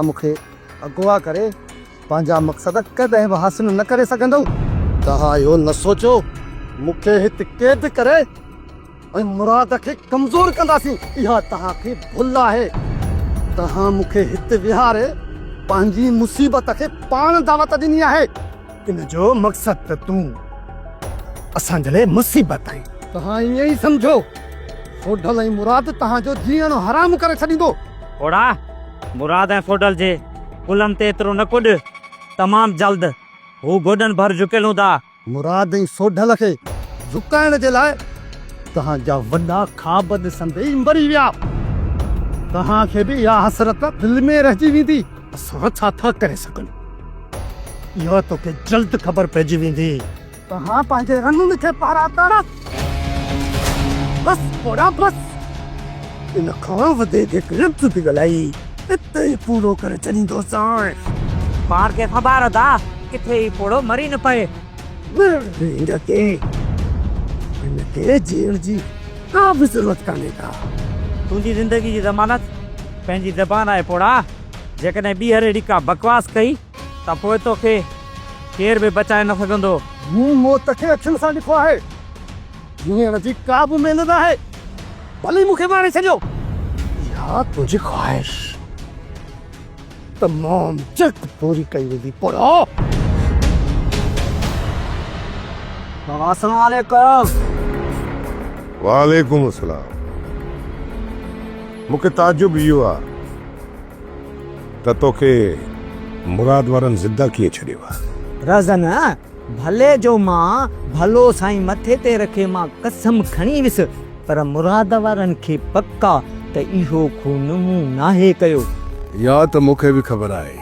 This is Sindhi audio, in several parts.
توهان مون کي اغوا ڪري پنهنجا مقصد ڪڏهن به حاصل نه ڪري سگهندؤ. توهان اهو نه سوچيو مون کي هت قيد ڪري ۽ مراد کي ڪمزور ڪنداسين، اها توهان کي ڀل آهي. توهان مون کي هت ويهاري پنهنجي مصيبت کي پاڻ دعوت ڏني آهي. ان جو مقصد ته تون اسان جي لاء مصيبت آهين. توهان ائين ئي سمجهو. سوڍل ۽ مراد توهان جو جيئڻ حرام ڪري ڇڏيندو. پوڙها، مراد ۽ سوڍل جي ڪلهن تي ايترو نه ڪڏ. تمام جلد هو گوڏن ڀر جهڪيل هوندا. مراد ۽ سوڍل کي جهڪائڻ جي لاء توهان جا وڏا خواب ڏسندي ئي مري ويا. توهان کي به اها حسرت دل ۾ رهجي ويندي. اسان ڇا ٿا ڪري سگهون؟ اها توکي جلد خبر پئجي ويندي. توهان پنهنجي رنن کي پاراتا. بس پوڙها بس. ان کان وڌيڪ هڪ لفظ به ڳالهائي اتي ئي پورو ڪري ڇڏيندوسانء. پاڻ کي سنڀار ادا، ڪٿي هي پوڙهو مري نه پئي. مرڻ ڏي هن کي. هن کي جيئڻ جي ڪا به ضرورت ڪانهي ڪا. تنهنجي زندگي جي ضمانت پنهنجي زبان آهي پوڙها. جيڪڏهن ٻيهر اهڙي ڪا بڪواس ڪئي ته پوء توکي ڪير به بچائي نه سگهندو. مون موت کي اکين سان ڏٺو آهي. جيئڻ جي ڪا به اميد ناهي. ڀلي مون کي ماري ڇڏيو. اها تنهنجي خواهش تمام جلد پوري ڪئي ويندي پوڙها. بابا السلام عليڪم. وعليڪم السلام. مون کي تعجب اهو آ ته توکي مراد وارن زنده ڪيئن ڇڏيو آ؟ رهزن، ڀلي جو مان ڀلو سائين مٿي تي رکي مان قسم کڻي ويس پر مراد وارن کي پڪ آ ته اهو خون مون ناهي ڪيو. اها ته مون کي به خبر آهي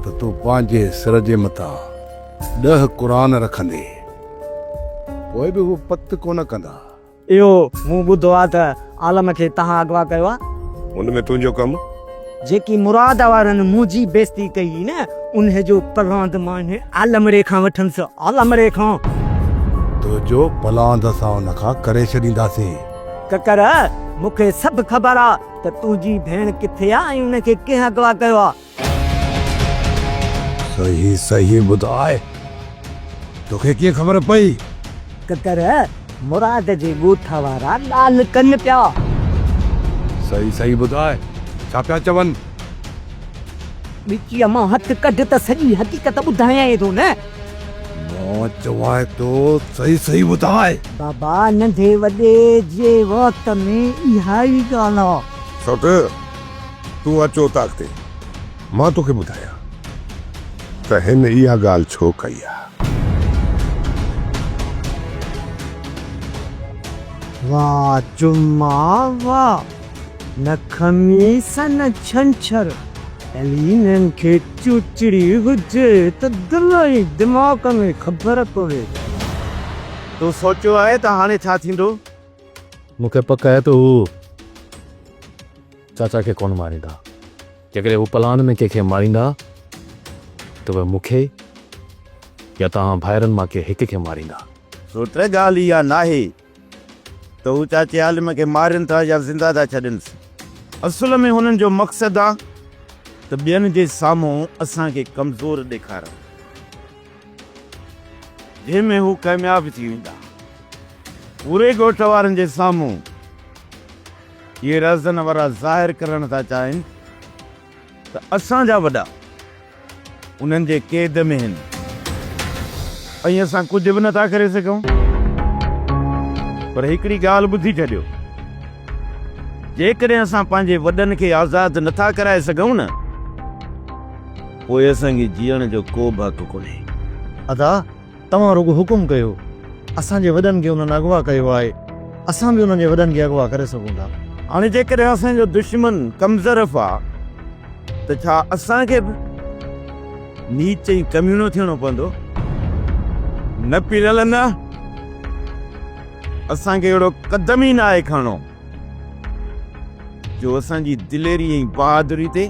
ته تون پنهنجي سر جي مٿان ڏهه قرآن رکندين پوء به هو پت ڪونه ڪندا. اهو مون ٻڌو آ ته عالم کي توهان اغوا ڪيو آ. ان ۾ تنهنجو ڪم؟ جيڪي مراد وارن منهنجي بيعزتي ڪئي هئي نه، انهي جو پلاند مان انهي عالمڙي کان وٺندس، عالمڙي کان. تنهنجو پلاند اسان ان کان ڪري ڇڏينداسين. ڪڪر، مون کي سڀ خبر آ ته تنهنجي ڀيڻ ڪٿي آ ۽ ان کي ڪنهن اغوا ڪيو آ. صحيح صحيح ٻڌاء، توکي ڪيئن خبر پئي؟ ڪڪر، مراد جي ڳوٺ وارا ڳالهه ڪن پيا. صحيح صحيح ٻڌاء، ڇا پيا چون؟ ڳچيء مان هٿ ڪڍ ته سڄي حقيقت ٻڌايانء ٿو نه. مان چوانء ٿو صحيح صحيح ٻڌاء. بابا، ننڍي وڏي جي وات ۾ اها ئي ڳالهه آ. سوٽ، تون اچ اوطاق تي، مان توکي ٻڌايان ته هن اها ڳالهه ڇو ڪئي آ. واھ جمعا واھ، نه خميس نه ڇنڇر، علي انهن کي چوچڙي هجي ته دل ۽ دماغ ۾ خبر پوي. تو سوچيو آهي ته هاڻي ڇا ٿيندو؟ مون کي پڪ آهي ته هو چاچا کي ڪونه ماريندا. جيڪڏهن هو پلاند ۾ ڪنهن کي ماريندا ته اهي مون کي يا توهان ڀائرن مان ڪنهن هڪ کي ماريندا. سوٽ، ڳالهه اها ناهي ته هو چاچي عالم کي مارين ٿا يا زنده ٿا ڇڏينس. اصل ۾ هنن جو مقصد آ ته ٻين جي سامهون اسان کي ڪمزور ڏيکارڻ. جنهن ۾ هو ڪامياب ٿي ويندا. پوري ڳوٺ وارن جي سامهون اهي رهزن وارا ظاهر ڪرڻ ٿا چاهين ته اسان جا وڏا انهن جي قيد ۾ هن ۽ اسان ڪجهه به نٿا ڪري سگهون. پر هڪڙي ڳالهه ٻڌي ڇڏيو، جيڪڏهن اسان پنهنجي وڏن کي آزاد نٿا ڪرائي سگهون نه پوء اسان کي جيئڻ جو ڪو به حق ڪونهي. ادا! توهان رڳو حڪم ڪيو. اسان جي وڏن کي انهن اغوا ڪيو آهي. اسان به انهن جي وڏن کي اغوا ڪري سگهون ٿا. هاڻي جيڪڏهن اسان جو دشمن ڪمظرف آ ته ڇا اسان کي به نيچ ۽ ڪميڻو ٿيڻو پوندو؟ نه پيرل نه، اسان کي اهڙو قدم ئي ناهي کڻڻو جو اسان جي دليري ۽ بهادري تي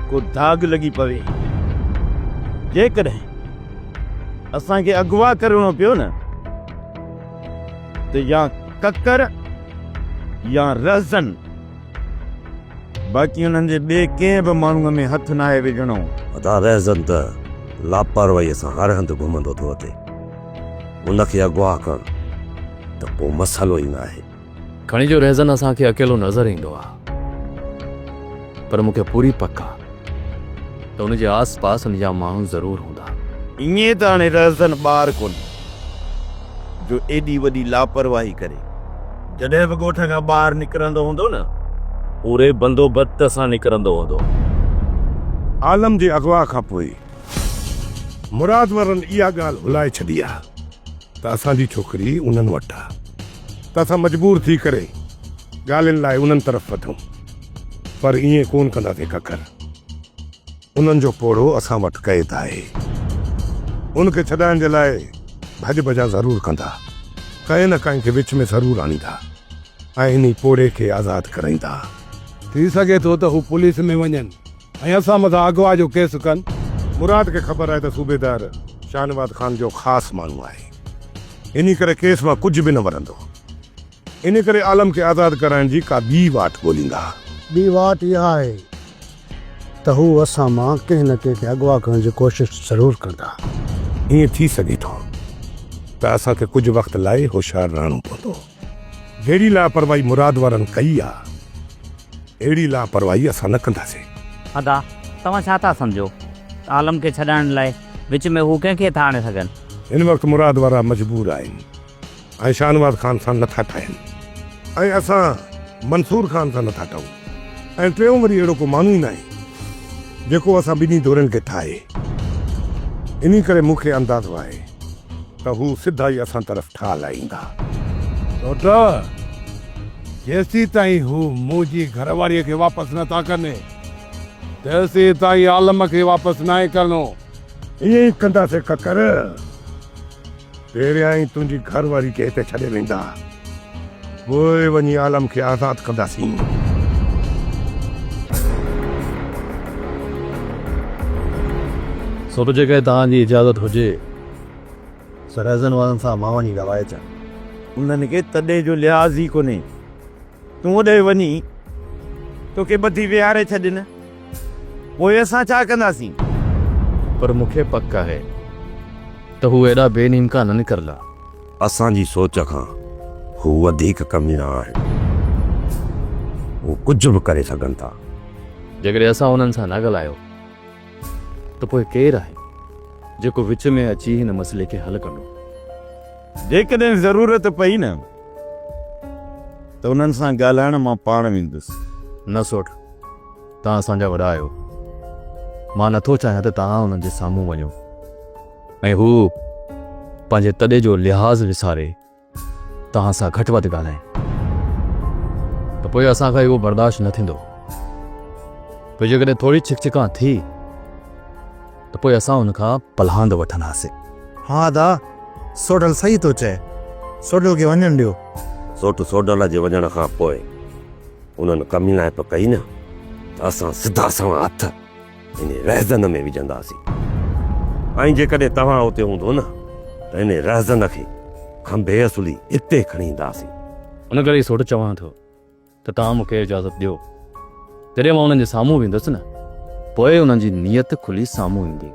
ڪو داغ لڳي پوي. جيڪڏهن اسان کي اغوا ڪرڻو پيو نه ته يا ڪڪر يا رهزن باقي انهن جي ٻئي ڪنهن به ماڻهوء ۾ هٿ ناهي وجهڻو. ادا رهزن ته لاپرواهيء سان هر هنڌ گهمندو ٿو اچي. ان کي اغوا ڪرڻ ته ڪو مسئلو ئي ناهي. کڻي جو رهزن اسان کي اڪيلو نظر ايندو آ پر مون کي پوري پڪ آ ته ان جي آس پاس ان جا ماڻهو ضرور هوندا. ائين ته هاڻي رهزن ٻار ڪونهي جو ايڏي وڏي لاپرواهي ڪري. جڏهن به ڳوٺ کان ٻاهر نڪرندو هوندو نه پوري بندوبست سان نڪرندو هوندو. عالم جي اغوا کان پوء مراد وارن اها ڳالهه هلائي ڇڏي آ ته اسان جي ڇوڪري انهن وٽ آ ته اسان مجبور ٿي ڪري ڳالهين لاء انهن طرف وڌون پر ائين ڪونه ڪنداسين ڪڪر. انهن جو پوڙهو اسان وٽ قيد آهي. ان کي ڇڏائڻ جي لاء ڀڄ ڀڄان ضرور ڪندا. ڪنهن نه ڪنهن کي وچ ۾ ضرور آڻيندا ۽ انهي پوڙهي کي آزاد ڪرائيندا. ٿي سگهي ٿو ته هو پوليس ۾ وڃن ۽ اسان مٿان اغوا جو ڪيس ڪن. مراد کي خبر آهي ته صوبيدار شاهنواز خان جو خاص ماڻهو آهي. انهي ڪري ڪيس مان ڪجهه به نه ورندو. انهي ڪري عالم کي آزاد ڪرائڻ جي ڪا ٻي واٽ ڳوليندا. ٻي واٽ اها آهي ته هو اسان مان ڪنهن نه ڪنهن کي اغوا ڪرڻ جي ڪوشش ضرور ڪندا. ائين ٿي سگهي ٿو ته اسان کي ڪجهه وقت لاء هوشيار رهڻو پوندو. جهڙي لاپرواهي مراد وارن ڪئي آ، اهڙي لاپرواهي اسان نه ڪنداسين. ادا، توهان ڇا ٿا سمجهو ته عالم کي ڇڏائڻ لاء وچ ۾ هو ڪنهن کي ٿا آڻي سگهن؟ هن وقت مراد وارا مجبور آهن. ۽ شاهنواز خان سان نٿا ٺاهين ۽ اسان منصور خان سان نٿا ٺهون ۽ ٽيون وري اهڙو ڪو ماڻهو ئي ناهي جيڪو اسان ٻنهي ڌرين کي ٺاهي. انهي ڪري مون کي اندازو آهي ته هو سڌا ئي اسان طرف ٺاهه لاء ايندا. سوٽ، جيسيتائين هو منهنجي گهر واريء کي واپس نٿا ڪن، تيسيتائين عالم کي واپس ناهي ڪرڻو. ائين ئي ڪنداسين ڪڪر. پهريائين تنهنجي گهر واري کي هتي ڇڏي ويندا، پوء وڃي عالم کي آزاد ڪنداسين. سوٽ جيڪڏهن توهان جي اجازت هجي. سرحدن وارن سان مان وڃي ڳالهائي اچان. انهن کي تڏي جو لحاظ ئي ڪونهي. تون اوڏي وڃي توکي ٻڌي ويهاري ڇڏين. پوء اسان ڇا ڪنداسين؟ پر مون کي پڪ آهي ته هو ايڏا بي نيمڪا نه نڪرندا. اسان جي سوچ کان هو وڌيڪ ڪميڻا آهن. هو ڪجهه به ڪري سگهن ٿا. جيڪڏهن اسان انهن سان نه ڳالهايو ته پوء ڪير آهي جيڪو وچ ۾ اچي هن مسئلي کي حل ڪندو؟ جيڪڏهن ضرورت پئي نه ته انهن سان ڳالهائڻ مان پاڻ ويندس. نه سوٽ، توهان اسان جا وڏا آهيو. مان نٿو چاهيان ته توهان انهن جي سامهون وڃو ۽ هو پنهنجي تڏي جو لحاظ وساري توهان سان گهٽ وڌ ڳالهائين ته پوء اسان کان اهو برداشت نه ٿيندو. پوء جيڪڏهن ٿوري ڇڪ ڇڪان ٿي ته پوء اسان ان کان پلاند وٺنداسين. ها ادا، سوڍل صحيح ٿو چئي. سوڍل کي وڃڻ ڏيو. سوٽ سوڍل جي وڃڻ کان پوء انهن ڪميڻائپ ڪئي نه ته اسان سڌا سنوان هٿ انهي رهزن ۾ وجهنداسين ۽ جيڪڏهن توهان اتي هوندو نه ته انهي رهزن کي کنڀي اصلي هتي کڻي اينداسين. ان ڪري ئي سوٽ چوان ٿو ته توهان مون کي اجازت ڏيو. جڏهن مان انهن جي سامهون ويندس نه پوء انهن جي نيت کلي سامهون ايندي.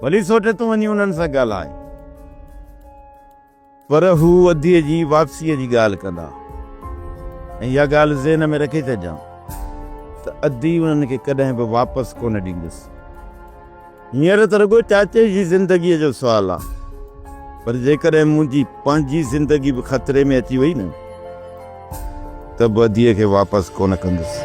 ڀلي سوٽ تون وڃي انهن سان ڳالهاء. پر هو اديء جي واپسيء جي ڳالهه ڪندا ۽ اها ڳالهه ذهن ۾ رکي ڇڏجان ته ادي انهن کي ڪڏهن به واپس ڪونه ڏيندس. هينئر ته رڳو چاچي جي زندگيء جو سوال آ، پر جيڪڏهن منهنجي پنهنجي زندگي به خطري ۾ اچي وئي نه ته به اديء کي واپس ڪونه ڪندس.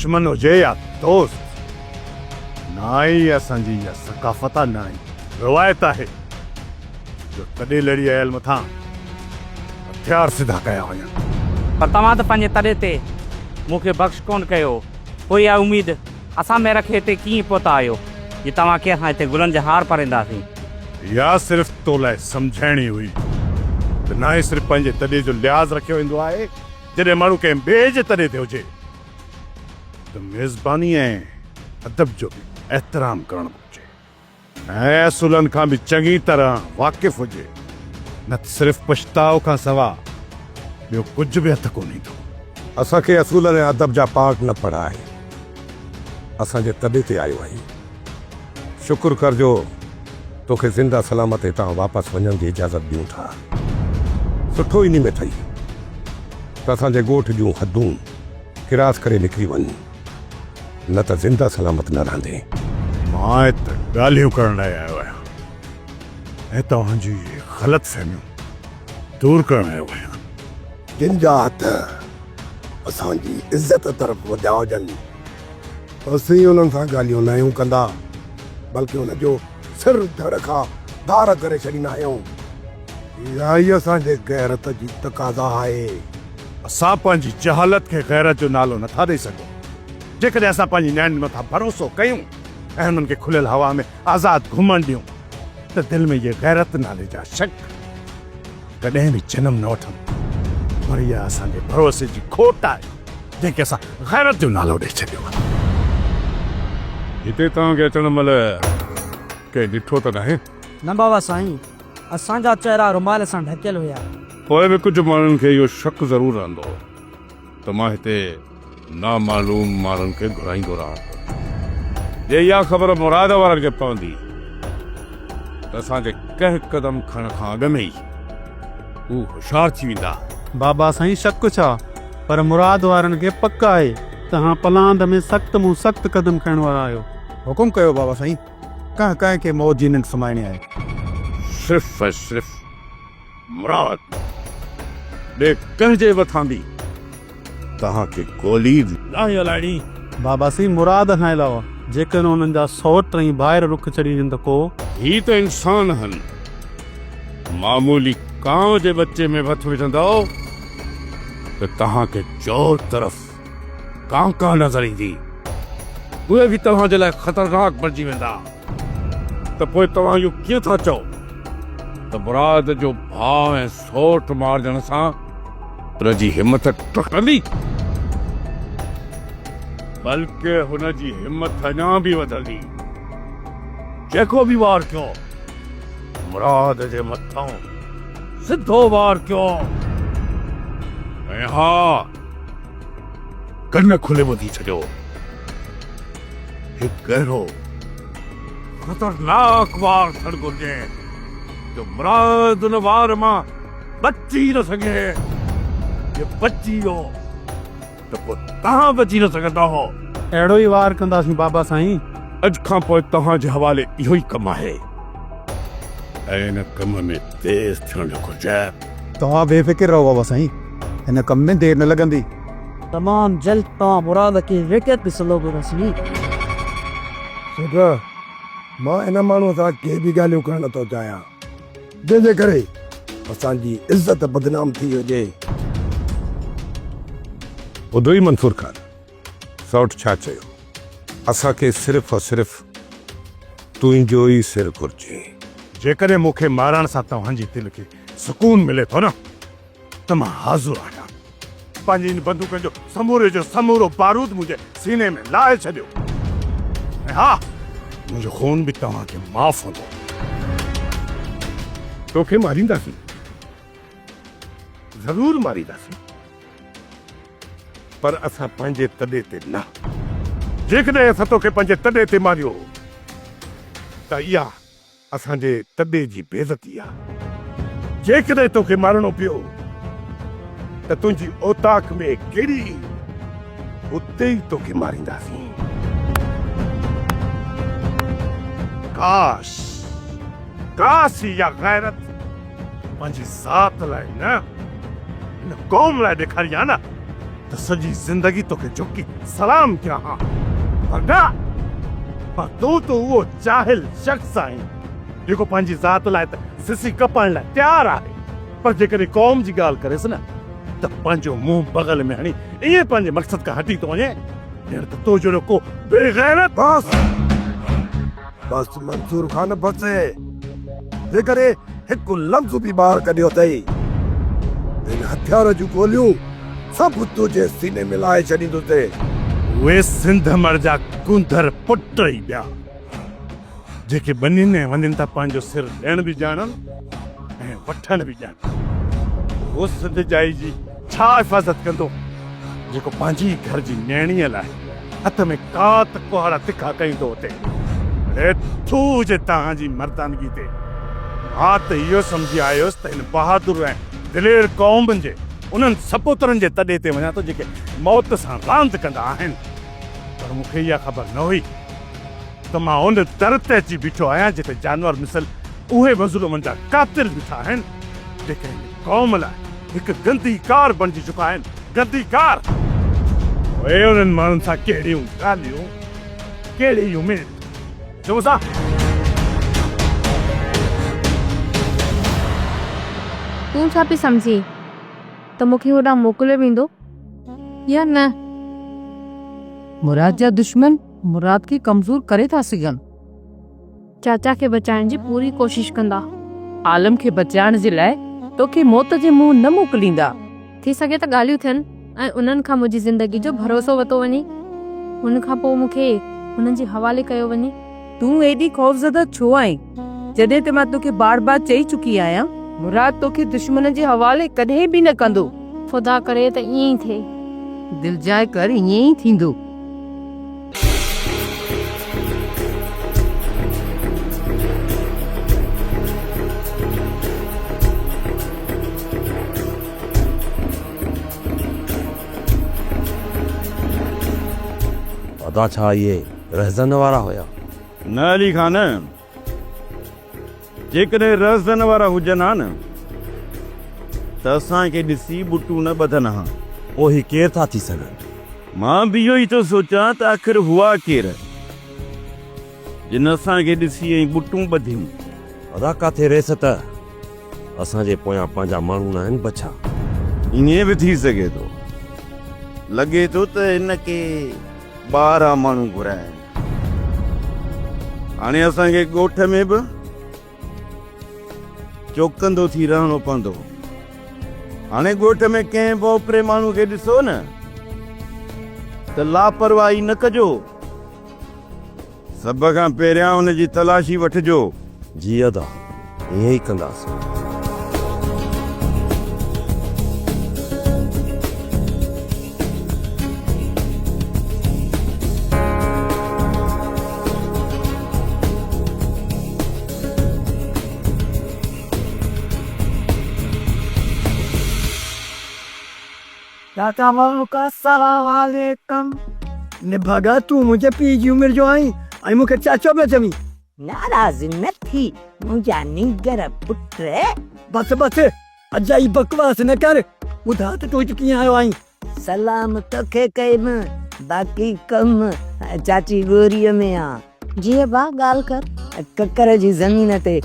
دشمن هجي يا دوست، نه ئي اسان جي اها ثقافت آ نه ئي. روايت آهي جو تڏي لڙي آيل مٿان هٿيار سڌا ڪيا وڃن. پر توهان ته پنهنجي تڏي تي مون کي بخش ڪونه ڪيو. پوء اها اميد اسان ۾ رکي هتي ڪيئن پهتا آهيو جي توهان کي اسان هتي گلن جا هار پارينداسين. اها صرف تو لاء سمجهائڻي هئي ته ناهي صرف پنهنجي تڏي جو لحاظ رکيو ويندو آهي، جڏهن ماڻهو ڪنهن ٻئي جي تڏي تي هجي ته ميزباني ۽ ادب جو به احترام ڪرڻ گهرجي ۽ اصولن کان به چڱي طرح واقف هجي، نه ته صرف پڇتاء کان سوا ٻيو ڪجهه به هٿ ڪونه ايندو. اسان کي اصولن ۽ ادب جا پاٺ نه پڙهاء. اسان جي تڏي تي آيو آهين. شڪر ڪر جو توکي زنده سلامت هتان واپس وڃڻ جي اجازت ڏيون ٿا. سٺو انهي ۾ اٿئي ته اسان جي ڳوٺ جون حدون ڪراس ڪري نڪري وڃ، نه ته زنده سلامت نه رهندين. مان هت ڳالهيون ڪرڻ لاء آيو آهيان ۽ توهان جون اهي غلط فهميون دور ڪرڻ آيو آهيان. جن جا هٿ اسان جي عزت طرف وڌيا هجن. اسين انهن سان ڳالهيون ناهيون ڪندا، بلڪه ان جو سر ڌڙ کان ڌار ڪري ڇڏيندا آهيون. اها ئي اسان جي غيرت جي تقاضا آهي. اسان پنهنجي جهالت کي غيرت جو نالو نٿا ڏئي سگهون. جيڪڏهن اسان پنهنجي نياڻين مٿان ڀروسو ڪيون ۽ انهن کي کليل هوا ۾ آزاد گهمڻ ڏيون ته دل ۾ اهي غيرت نالي جا شڪ ڪڏهن به جنم نه وٺندو. پر اها اسان جي ڀروسي جي کوٽ آهي، جنهن کي اسان غيرت جو نالو ڏئي ڇڏيو آهي. هتي توهان کي اچڻ مهل ڪنهن ڏٺو ته ناهي؟ نه بابا سائين، اسان جا چهرا رومال سان ڍڪيل هيا. پوء به ڪجهه ماڻهن کي اهو شڪ ضرور رهندو ته مان هتي نامعلوم ماڻهن کي گهرائيندو رهان ٿو. جي اها خبر مراد وارن کي پوندي ته اسان جي ڪنهن قدم کڻڻ کان اڳ ۾ ئي هو هوشيار ٿي ويندا. بابا سائين شڪ ڇا، پر مراد وارن کي پڪ آهي ته هان پلاند ۾ سخت مون سخت قدم کڻڻ وارا آهيو. حڪم ڪيو بابا سائين، ڪنهن ڪنهن کي موت جي ننڊ سمائڻي آهي. صرف ۽ صرف مراد ٻئي ڪنهن جي مٿان به توهان کي گولي به ناهي هلائڻي. بابا سائين مراد کان علاوه جيڪڏهن انهن جا سئوٽ ۽ ڀائر رخ ڇڏي وڃن ته ڪو. هي ته انسان هن. معمولي ڪانء جي ٻچي ۾ به هٿ وجهندؤ ته توهان کي چور طرف ڪانء ڪانء نظر ايندي. اهي به توهان جي لاء خطرناڪ بڻجي ويندا. ته پوء توهان اهو ڪيئن ٿا چئو ته مراد جو ڀاء ۽ سئوٽ مارجڻ سان هن جي همٿ ٽٽندي؟ بلڪه هن جي همٿ اڃا به وڌندي. جيڪو به وار ڪيو، مراد جي مٿان سڌو وار ڪيو. ۽ ها، ڪن کولي ٻڌي ڇڏيو. هڪ اهڙو خطرناڪ وار ٿيڻ گهرجي جو مراد ان وار مان بچي نه سگهي. جي بچي ويو ته پوء توهان بچي نه سگهندؤ. اهڙو ئي وار ڪنداسين بابا سائين. اڄ کان پوء توهان جي حوالي اهو ئي ڪم آهي ۽ ان ڪم ۾ تيز ٿيڻ گهرجي. توهان بي فڪر رهو بابا سائين، هن ڪم ۾ دير نه لڳندي. تمام جلد توهان مراد کي ويٽيت ڏسندو به رسمي. سيٺ، مان ان ماڻهوء سان ڪي به ڳالهيون ڪرڻ نٿو چاهيان، جنهن جي ڪري اسان جي عزت بدنام ٿي هجي. ٻڌوئي منصور خان، سئوٽ ڇا چيو؟ اسان کي صرف ۽ صرف تنهنجو ئي سر گهرجي. جيڪڏهن مون کي مارڻ سان توهان جي دل کي سڪون ملي ٿو نه ته مان حاضر آهيان. پنهنجي ان بندوقن جو سموري جو سمورو بارود منهنجي سيني ۾ لاهي ڇڏيو ۽ ها منهنجو خون به توهان کي معاف هوندو. توکي مارينداسين، ضرور مارينداسين، پر اسان پنهنجي تڏي تي نه. جيڪڏهن اسان توکي پنهنجي تڏي تي ماريو ته اها اسان جي تڏي جي بيعزتي آ. جيڪڏهن توکي مارڻو پيو ته تنهنجي اوطاق ۾ ڪري اتي ئي توکي مارينداسين. ڪاش! ڪاش اها غيرت پنهنجي ذات لاء نه هن قوم لاء ڏيکارين ها نه ته سڄي زندگي توکي جهڪي سلام ڪيان ها. پر نه! پر تون ته اهو جاهل شخص آهين. جيڪو پنهنجي ذات لاء ته سسي ڪپائڻ لاء تيار آهي، پر جيڪڏهن قوم جي ڳالهه ڪريس نه ته پنهنجو منهن بغل ۾ هڻي ائين پنهنجي مقصد کان هٽي ٿو وڃي، ڄڻ ته تو جهڙو ڪو بي غيرت. بس بس منصور خان بس، جيڪڏهن هڪ لفظ به ٻاهر ڪڍيو اٿئي ته هن هٿيار جون گوليون سڀ تنهنجي سيني ۾ لاهي ڇڏيندس. اهي سنڌ مڙ جا ڪونڌر پٽ ئي ٻيا. جيڪي ٻنين ۽ ونين تان پنهنجو سر ڏيڻ به ڄاڻن ۽ وٺڻ به ڄاڻن. هو سنڌ ڄائي جي ڇا حفاظت ڪندو، جيڪو پنهنجي ئي گهر جي نيڻيء لاء هٿ ۾ ڪات ڪهاڙا تکا ڪيندو هتي. اڙي ٿو هجي توهان جي مردانگي تي. مان ته اهو سمجهي آيس ته هن بهادر ۽ دلير قوم جي انهن سپوترن جي تڏي تي وڃان ٿو جيڪي موت سان راند ڪندا آهن. پر مون کي اها خبر نه هئي ته مان ان در تي اچي بيٺو آهيان جتي جانور مثل اهي مظلومن جا قاتل بيٺا آهن جيڪي هن قوم لاء هڪ گندي ڪار بڻجي چڪا آهن، گندي ڪار! پوء انهن ماڻهن سان ڪهڙيون ڳالهيون، ڪهڙي اميد؟ چئو سا! تون ڇا پئي سمجهين ته مون کي هوڏانهن موڪليو ويندو يا نه؟ مراد جا دشمن مراد کي ڪمزور ڪري ٿا سگهن. چاچا کي بچائڻ جي پوري ڪوشش ڪندا. عالم کي بچائڻ جي لاء توکي موت جي منهن نه موڪليندا. ٿي سگهي ته ڳالهيون ٿين ۽ انهن کان منهنجي زندگي جو ڀروسو وتو وڃي. ان کان پوء مون کي انهن جي حوالي ڪيو وڃي. تون ايڏي خوفزده ڇو آهين؟ جڏهن ته مان توکي بار بار چئي چڪي آهيان. مراد توکي دشمن جي حوالي ڪڏهن به نه ڪندو. خدا ڪري ته ائين ئي ٿئي. دلجاء ڪر ائين ئي ٿيندو. ادا ڇا اهي رهزن وارا هيا؟ نه علي خان، جيڪڏهن رهزن وارا هجن ها نه ته اسان کي ڏسي ٻٽون نه ٻڌن ها. پوء هي ڪير ٿا ٿي سگهن؟ مان به اهو ئي ٿو سوچان ته آخر هئا ڪير، جن اسان کي ڏسي ائين ٻٽون ٻڌيون. ادا ڪاٿي ريس ته اسان جي پويان پنهنجا ماڻهو ناهن بڇا. ائين به ٿي سگهي ٿو. لڳي ٿو ته هن کي ٻاهران ماڻهو گهرايا آهن. هاڻي اسان کي ڳوٺ ۾ به چوڪندو ٿي رهڻو پوندو. هاڻي ڳوٺ ۾ ڪنهن به اوپري ماڻهو کي ڏسو نه ته لاپرواهي نه ڪجو. سڀ کان پهريان ان جي تلاشي وٺجو. جي ادا، ائين ئي ڪنداسين. چاچا ملڪ السلام عليڪم. نڀاڳا تون منهنجي پيء جي عمر جو آهين ۽ مون کي چاچو پيو چوين. ناراض نه ٿي منهنجا نينگر پٽ. بس بس اجائي بڪواس نه ڪر ٻڌاء ته تون هت ڪيئن آيو آهين. سلام توکي ڪيم باقي ڪم چاچي ڳوريء ۾ آ. جي ابا ڳالهه ڪر. ڪڪر جي زمين تي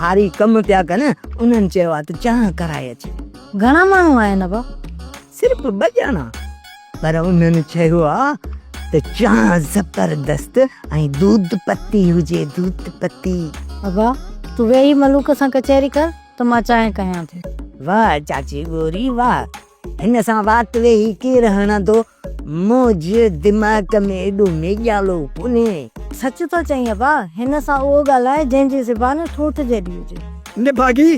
هاري ڪم پيا ڪن، انهن چيو آ ته چانهه ڪرائي اچ. گهڻا ماڻهو آهن ابا؟ صرف ٻه ڄڻا، پر انهن چيو آ ته چانهه زبردست ۽ دود پتي هجي، دود پتي. ابا تون ويهي ملوڪ سان ڪچهري ڪر ته مان چانهه ڪيان ٿي. واهه چاچي ڳوري واهه، هن سان وات ويهي ڪير هڻندو؟ منهنجي دماغ ۾ ايڏو ميڄالو ڪونهي. سچ ٿو چئين ابا، هن سان اهو ڳالهاء جنهن جي زبان ٺوٺ جيڏي هجي. نڀاڳي،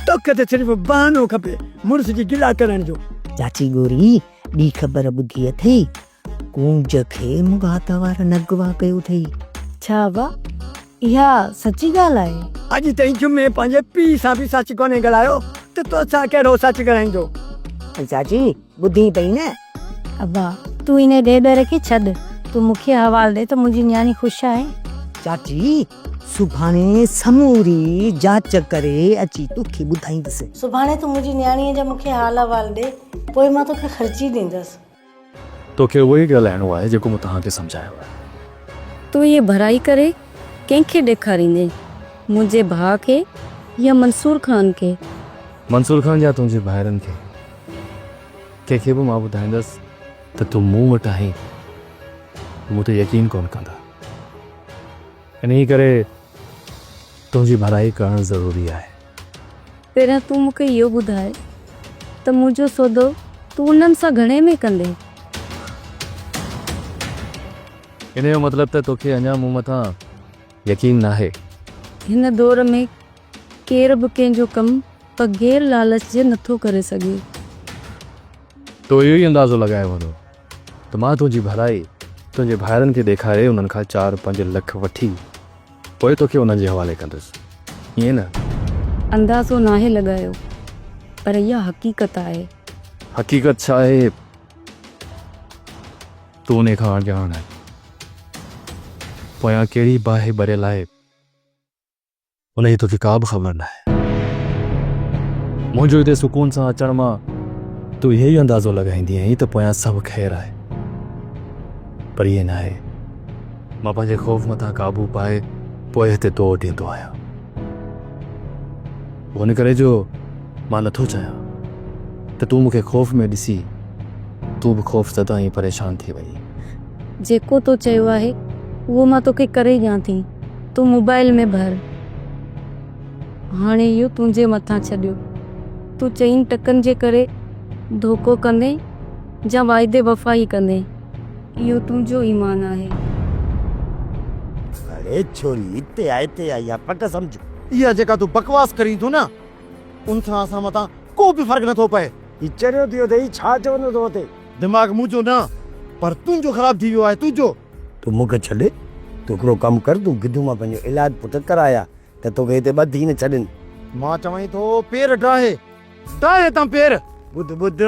توکي ته صرف بهانو کپي مڙس جي گلا ڪرڻ جو. چاچي ڳوري، ٻي خبر ٻڌي اٿئي؟ ڪونج کي مغات وارن اغوا ڪيو اٿئي. ڇا ابا، اها سچي ڳالهه آهي؟ اڄ تائين جمعي پنهنجي پيء سان به سچ ڪونهي ڳالهايو ته توسان ڪهڙو سچ ڳالهائيندو. چاچي، ٻڌين پئي نه؟ ابا، تون انهيء ڏيڏر کي ڇڏ، تون مون کي حوال ڏي ته منهنجي نياڻي خوش آهي؟ چاچي، سڀاڻي سموري جاچ ڪري اچي توکي ٻڌائيندس. سڀاڻي تون منهنجي نياڻيء جا مون کي حال احوال ڏي، پوء مان توکي خرچي ڏيندس. توکي اهو ئي ڳالهائڻو آهي جيڪو مون توهان کي سمجهايو آهي. تون هيء ڀرائي ڪري ڪنهن کي ڏيکاريندين؟ منهنجي ڀاء کي يا منصور خان کي؟ منصور خان يا تنهنجي ڀائرن کي؟ ڪنهن کي به مان ٻڌائيندس ته تون مون وٽ آهين، مون تي يقين ڪونه ڪندا. انهيء ڪري تنهنجي ڀلائي ڪرڻ ضروري آهي. پهريان تون مون کي اهو ٻڌاء ته منهنجو سودو تون انهن سان گهڻي ۾ ڪندين؟ انهيء جو مطلب ته توکي اڃا مون مٿان يقين ناهي. هن دور ۾ ڪير به ڪنهن جو ڪم بغير لالچ جي نٿو ڪري سگهي. تو اهو ئي اندازو لڳايو هوندو ته مان تنهنجي ڀلائي تنهنجي ڀائرن کي ڏيکاري انهن کان چار پنج لک وٺي پوء توکي انهن جي حوالي ڪندس، ائين نه؟ اندازو ناهي لڳايو پر اها حقيقت آهي. حقيقت ڇا آهي تون انهي کان اڻڄاڻ آهين. پويان ڪهڙي باهه ٻريل آهي. ان جي توکي ڪا به خبر ناهي. منهنجو هتي سڪون سان اچڻ مان تون اهو ئي اندازو لڳائيندي آهين ته پويان سڀ خير آهي. پر ائين ناهي. مان پنهنجي خوف مٿان قابو پائي پوء هتي تو وٽ ايندو آهيان. اهو ان ڪري جو مان نٿو چاهيان ته تون مون کي خوف ۾ ڏسي تون به خوف زده ۽ پريشان ٿي وڃين. جيڪو تو چيو آهي اهو مان توکي ڪري ڏيان ٿي. تون موبائل ۾ ڀر. هاڻي اهو تنهنجي مٿان ڇڏيو. تون چئن ٽڪن جي ڪري ڌوڪو ڪندين يا واعدي وفائي ڪندين. اهو تنهنجو ايمان آهي. اڙي ڇوري هتي آ هتي آ اها پڪ سمجهه. اها جيڪا تون بڪواس ڪرين ٿو نه ان سان اسان مٿان ڪو به فرق نٿو پئي. هي چريو ٿي ويو اٿئي ڇا چوندو ٿو وتي. دماغ منهنجو نه پر تنهنجو خراب ٿي ويو آهي تنهنجو. تون مون کي ڇڏ، تون هڪڙو ڪم ڪر، تون گدو مان پنهنجو علاج پٽ ڪراء آ ته توکي هتي ٻڌي نه ڇڏين. مان چوين ٿو پير ڊاهي، ڊاهي هتان پير. ٻڌ ٻڌ،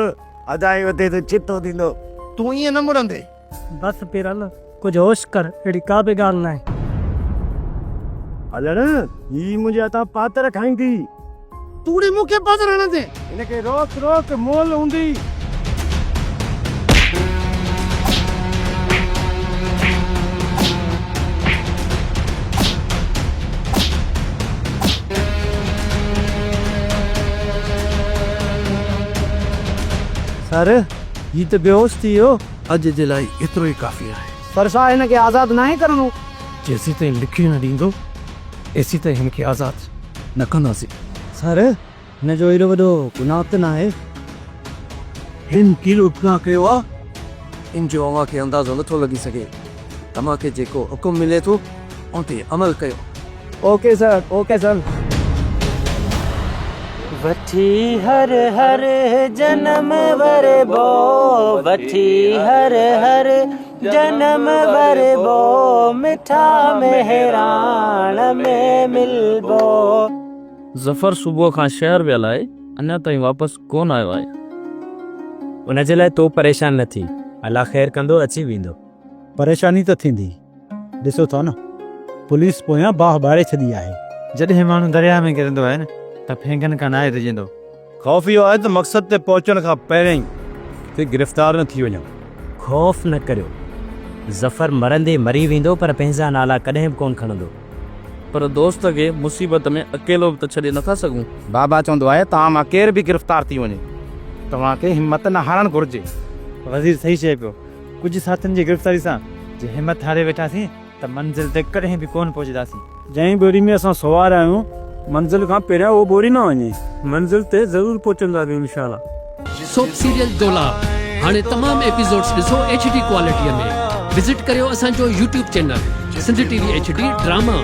ادا هي وتي ٿو ڇتو ٿيندو. تون ائين نه مڙندين. بس پيرل، ڪجهه هوش ڪر، اهڙي ڪا به ڳالهه ناهي. هلڻ، هي منهنجي هٿان پاتر کائيندي. تون ڙي مون کي پاتر هڻندين. هن کي روڪ روڪ، مئل هوندي. سر، هي ته بيهوش ٿي ويو. اڄ جي لاء ايترو ئي ڪافي آهي. سر ڇا هن کي آزاد ناهي ڪرڻو؟ جيسيتائين لکي نه ڏيندو، ايسيتائين هن کي آزاد نه ڪنداسين. سر، هن جو ايڏو وڏو گناهه ته ناهي. هن ڪهڙو گناهه ڪيو آ، ان جو اوهان کي اندازو نه ٿو لڳي سگهي. توهان کي جيڪو حڪم ملي ٿو، ان تي عمل ڪيو. Okay sir, okay sir. وٺي هر هر جنم وربو، وٺي هر هر جنم وربو، مٺا مهراڻ ۾ ملبو. ظفر صبح کان شهر ويل آهي، اڃا تائين واپس ڪونه آيو آهي. ان جي لاء تون پريشان نه ٿي، الله خير ڪندو اچي ويندو. پريشاني ته ٿيندي، ڏسو ٿا نه پوليس پويان باهه ٻاري ڇڏي آهي. جڏهن ماڻهو درياهه ۾ ڪرندو آهي نه ته ڦينگن کان ناهي ڊڄندو. خوف اهو آهي ته مقصد تي پهچڻ کان پهرين ئي ڪٿي گرفتار نه ٿي وڃان. خوف نه ڪريو. ظفر مرندي مري ويندو پر پنهنجا نالا ڪڏهن به ڪونه کڻندو. پر دوست کي مصيبت ۾ اڪيلو به ته ڇڏي نٿا سگهون. بابا چوندو آهي توهان مان ڪير به گرفتار ٿي وڃي توهان کي همت نه هارڻ گهرجي. وزير صحيح چئي پيو. ڪجهه ساٿين جي گرفتاري سان جي همت هاري ويٺاسين ته منزل تي ڪڏهن به ڪونه پهچنداسين. جنهن ٻيڙي ۾ اسان سوار آهيون، منزل کان پهريان اهو ٻوڙي نه وڃي. منزل تي ضرور پهچنداسين انشاء الله. سوپ سيريل دولاب هاڻي تمام ايپيسوڊس ڏسو ايڇ ڊي ڪوالٽي ۾ وزٽ ڪريو اسان جو YouTube channel Sindh T V H D drama.